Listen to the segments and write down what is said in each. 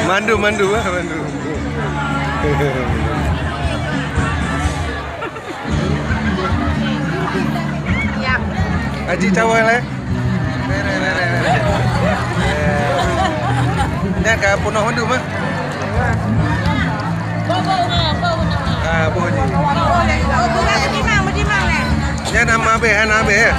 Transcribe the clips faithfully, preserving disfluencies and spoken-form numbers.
Mandu, mandu, ah, mandu. Haji cawan, eh? Nyan ka peunoh mandum, eh? Ah, boh jih. Nyan hana abéh, hana abéh, eh?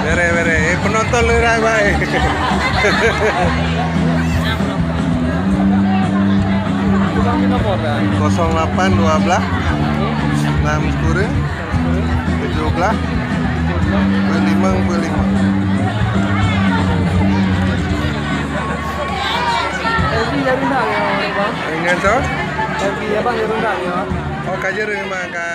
Bere, bere. Eh, penonton le rai bai. Kosong lapan dua belas, enam sepuluh, tujuh belas, empat lima, empat lima. Dengan so? Oh, kajer memang ka